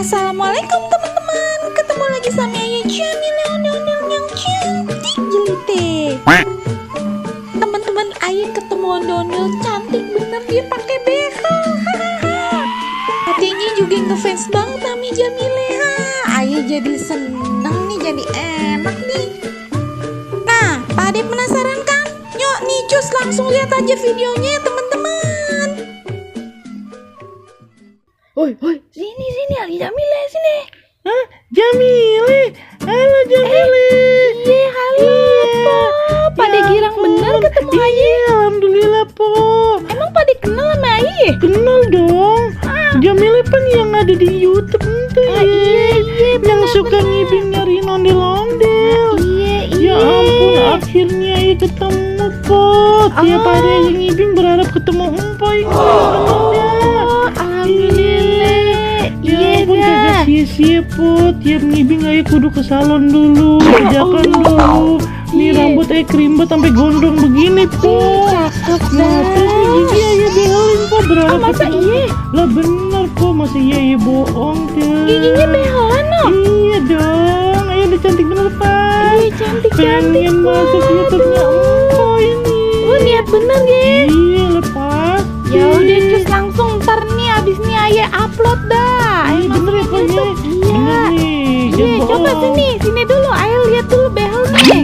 Assalamualaikum teman-teman. Ketemu lagi sama Ayah Jamila yang cantik jelite. Teman-teman, Ayah ketemu ondel cantik bener, dia pakai behel. Hatinya juga ngefans banget sama Jamila. Ayah jadi seneng nih, jadi enak nih. Nah, pada penasaran kan? Yuk nih cus, langsung lihat aja videonya ya teman-teman. Oi, Sini Ali Jamile sini. hah? Jamile? Halo Jamile. Iya, halo Po. Pada girang bener ketemu Ayah. Iya, alhamdulillah Po. Emang pada kenal sama Ayah? Kenal dong. Jamile kan yang ada di YouTube itu ya. Iya, Yang suka ngibing nyari ondel-ondel. Iya. Ya ampun, akhirnya ya ketemu Po. Tiap hari yang ngibing berharap ketemu Empoy. Alhamdulillah. Ya ampun, kagak sia-sia Po. Tiap ngibing aja kudu ke salon dulu, kerjakan dulu. Nih rambut kerimbet sampai gondrong begini Po. Cakep Nah, terus nih gigi aja behelin Po, berharap masa ketemu. iya? Lah bener Po, masa iya ya bohong tuh. Giginya behelan no? Iya dong, ayo udah cantik bener Pak. Iya, cantik. Pengen masuk YouTube-nya Empoy ini. Niat bener ya. Iya lepas. Ya udah cus, langsung ntar nih abis nih Ayah upload dah. Iya bener ya Po ya. Iya. Bener nih. Iya, coba sini dulu. Ayah lihat dulu behel nih.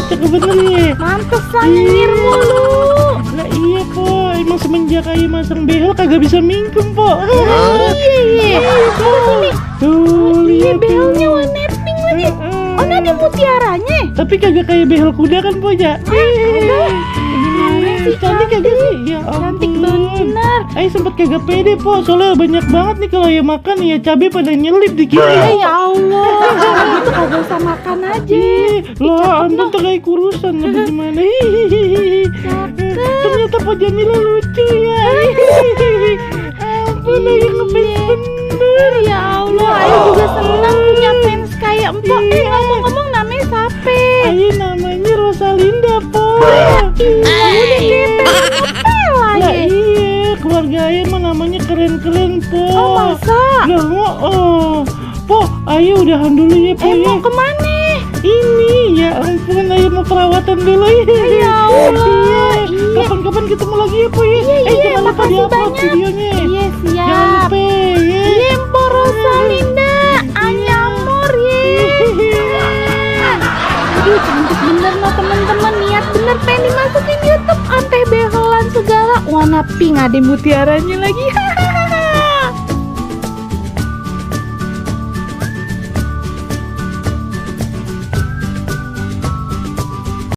Cakep bener nih. Mantes lah nyengir mulu. Lah iya Po, emang semenjak ayah masang behel kagak bisa mingkem Po. Iya. Coba sini. Tuh Iya, lihat behelnya warna pink lagi. Oh, ada mutiaranya. Tapi kagak kayak behel kuda kan Po ya? Gimana sih, Cantik kagak sih? Ya Cantik ampun. bener. Ayah sempet kagak pede Po, soalnya banyak banget nih kalau ayah makan ya cabai pada nyelip di kiri. Ya Allah, kalau gitu kagak usah makan aja. Lah, ampun tuh kayak kurusan apa gimana? Ternyata Po Jamila lucu ya. Ampun, ayah ngefans bener. Ya Allah, Ayah juga senang punya fans kayak Empok. Ngomong-ngomong namanya siapa? Ayah namanya Rosalinda Po. Udah kayak Pel Lah aja. iya, keluarga ayah mah namanya keren-keren Po. Oh, masa? Lah Po, ayah udahan dulu ya Po ya. Mau kemana? Ini ya ampun, ayah mau perawatan dulu Ya Allah, Iya. iya. Kapan-kapan ketemu lagi ya Po ya. Iya, Jangan lupa makasih di-upload banyak. videonya. Iya, Jangan siap. lupa ya. Iya, Empok Rosalinda, anyamor ye. Aduh, cantik bener no teman-teman. Niat bener pengen dimasukin YouTube. Sampai behelan segala. Warna pink, ada mutiaranya lagi.